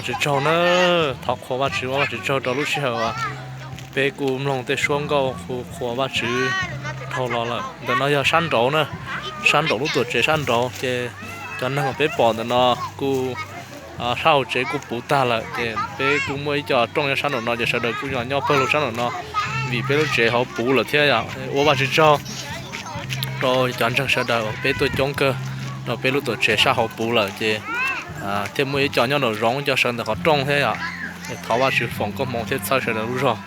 Tswv tsaug na, thov qhuas Vajtswv, ua Vajtswv tsaug rau lub sij hawm uas peb kuj mloog tej suab nkauj hu qhuas Vajtswv dhau los lawm. Ntawm no yog sab nraud na, sab nraud lub tuam tsev sab nraud ces cov neeg uas peb pom ntawm no kuj sab hauv tsev kuj puv tag lawm ces peb kuj muaj ib co rooj nyob sab nraum no ces sawv daws kuj yog nyob pawg lug sab nraum no vim peb lub tsev hauv puv lawm thiab yom. Ua Vajtswv tsaug rau cov ntseeg sawv daws uas peb tuaj coob kawg rau peb lub tuam tsev sab hauv puv lawm ces thiaj muaj ib co nyob nraum zoov, ib co sawv ntawm qhov rooj thiab yom. Thov Vajtswv foom koob hmoov thiab txhawb sawv daws lub zog.